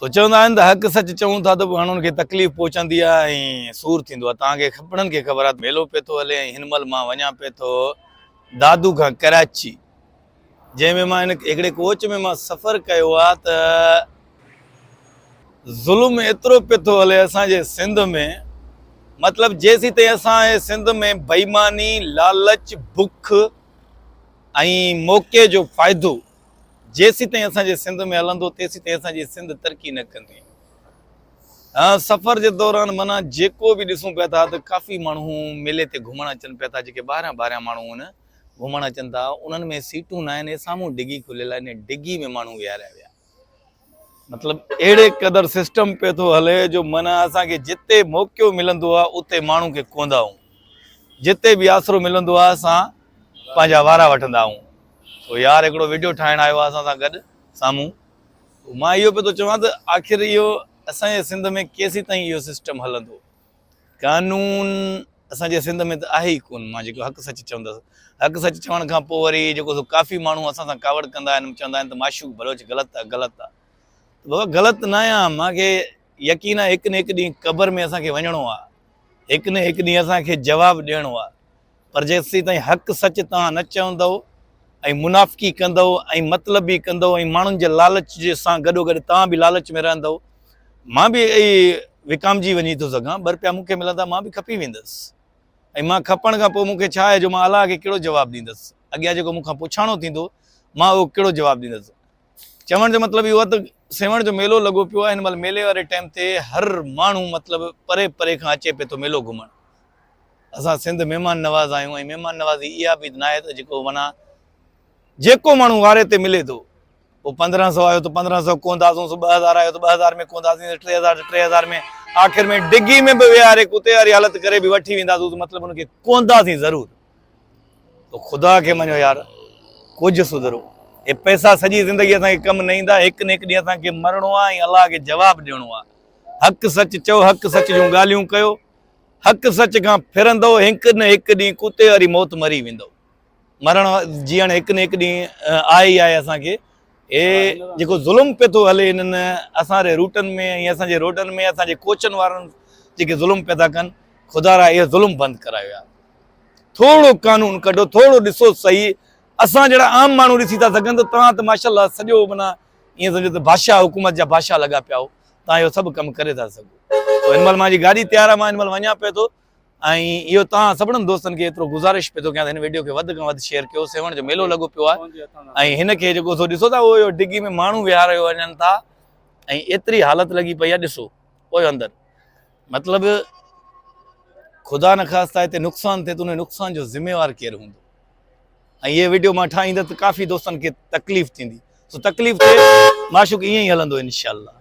سو چوندا آهن ته حق سچ چئون ٿا ته پوء هاڻ ان کي تڪليف پهچندي آهي ۽ سور ٿيندو آهي. توهان کي سڀنن کي خبر آهي ته ميلو پئي ٿو هلي ۽ هن مهل مان وڃان پئي ٿو دادو کان ڪراچي جنهن ۾ مان هن هڪڙي ڪوچ ۾ مان سفر ڪيو آهي ته ظلم ايترو پئي ٿو هلي اسان جي سنڌ ۾ مطلب جيسين تائين اسان جي سنڌ ۾ بيماني لالچ بک ۽ موقعي جو فائدو جيسين تائين اسان جي سنڌ ۾ هلندو تيسين تائين اسان جي سنڌ ترقي نه ڪندي. ها سفر جي دوران معنيٰ جيڪو به ڏسون پيا ٿا ته ڪافي ماڻهو ميلي تي گهمڻ اچن پيا ٿا جيڪي ٻاهريان ٻاهريان ماڻهو آهن گهمڻ اچن ٿا انهن ۾ سيٽون نه آهن سامهون ڊگي کليل آهي ان ڊگي ۾ ماڻهو ويهاريا ويا مطلب اهڙي قدر سسٽم پيو ٿو هلي جو معنيٰ اسان کي جتي موقعو ملندو آهي اتي ماڻهو کي ڪوندا آهيون جتي به آسرو ملندو آهي اسان پنهنجا وارا وٺندا آهيون سو يار هڪڙو وڊيو ٺاهڻ آيو آهي اسان سان گڏ سامهون مان اهو پيو ٿو چوان ته آخر اهو اسان جي سنڌ ۾ ڪيسي تائين اهو سسٽم هلندو قانون اسان جي سنڌ ۾ ته آهي ئي ڪون مان جيڪو حق سچ چوندس حق سچ چوڻ کان پوء وري جيڪو سو ڪافي ماڻهو اسان سان ڪاوڙ ڪندا آهن چوندا آهن ته معشوق بلوچ غلط آ غلط آ ته بابا غلط نه آهيان مان کي يقين آهي هڪ نه هڪ ڏينهن قبر ۾ اسان کي وڃڻو آ هڪ نه هڪ ڏينهن اسان کي جواب ڏيڻو آ پر جيسين تائين حق سچ توهان نه چوندؤ ۽ منافقي ڪندؤ ۽ مطلبي ڪندؤ ۽ ماڻهن جي لالچ جي سان گڏوگڏ توهان به لالچ ۾ رهندؤ مان به وڪامجي وڃي ٿو سگهان ٻه رپيا مون کي ملندا مان به کپي ويندس ۽ مان کپڻ کان پوء مون کي ڇا آهي جو مان الله کي ڪهڙو جواب ڏيندس اڳيان جيڪو مون کان پڇاڻو ٿيندو مان اهو ڪهڙو جواب ڏيندس چوڻ جو مطلب اهو آهي ته سيوهڻ جو ميلو لڳو پيو آهي هن مهل ميلي واري ٽائيم تي هر ماڻهو مطلب پري پري کان اچي پئي ٿو ميلو گهمڻ اسان سنڌ مهمان نواز آهيون ۽ مهمان نوازي اها به ناهي ته جيڪو معنيٰ جيڪو ماڻهو واري تي ملي ٿو پوء 15 سو آيو ته 15 سو ڪونداسون سو 2000 آيو ته 2000 ۾ ڪونداسين 3000 ته 3000 ۾ آخر ۾ ڊگي ۾ به ويهاري ڪتي واري حالت ڪري به وٺي وينداسون مطلب ان کي ڪونداسين ضرور تو خدا کي مڃو يار ڪجهه سڌرو اي پئسا سڄي زندگي اسان کي ڪم نه ايندا هڪ نه هڪ ڏينهن اسان کي مرڻو آهي ۽ الله کي جواب ڏيڻو آهي حق سچ چئو حق سچ جون ڳالهيون ڪيو حق سچ کان ڦرندؤ هڪ نه هڪ ڏينهن ڪتي واري موت مري ويندؤ. مرڻ جيئڻ هڪ نه هڪ ڏينهن آهي ئي آهي اسان کي. هي جيڪو ظلم پيو ٿو هلي هنن اسان ري روٽن ۾ ۽ اسان جي روڊن ۾ اسان جي ڪوچن وارن جيڪي ظلم پيا ٿا ڪن خدا را اهو ظلم بند ڪرايو يار. ٿورو قانون ڪڍو ٿورو ڏسو سهي اسان جهڙا عام ماڻهو ڏسي ٿا سگهن ته توهان ته ماشاءالله سڄو معنيٰ ائين سمجهو ته بادشاهه حڪومت جا بادشاهه لڳا پيا آهيو توهان اهو سڀ ڪم ڪري ٿا سگهو سو هن مهل منهنجي گاڏي تيار آهي مان هن مهل وڃان پيو ٿو ۽ اهو توهان سڀنن دوستن کي ايترو گذارش پيو ٿو ڪيان ته هن ويڊيو کي وڌ کان وڌ شيئر ڪيو سيوهڻ جو ميلو لڳو پيو آهي ۽ هن کي جيڪو سو ڏسو ٿا اهو ڊگي ۾ ماڻهو ويهاريو وڃن ٿا ۽ ايتري حالت لڳي پئي آهي ڏسو پوء اندر مطلب خدا نخواسته هتي نقصان ٿئي ته ان نقصان جو ذميوار ڪير هوندو ۽ هي ويڊيو مان ٺاهيندس ته ڪافي دوستن کي تڪليف ٿيندي سو تڪليف ٿئي معشوق ائين ئي هلندو انشاءالله.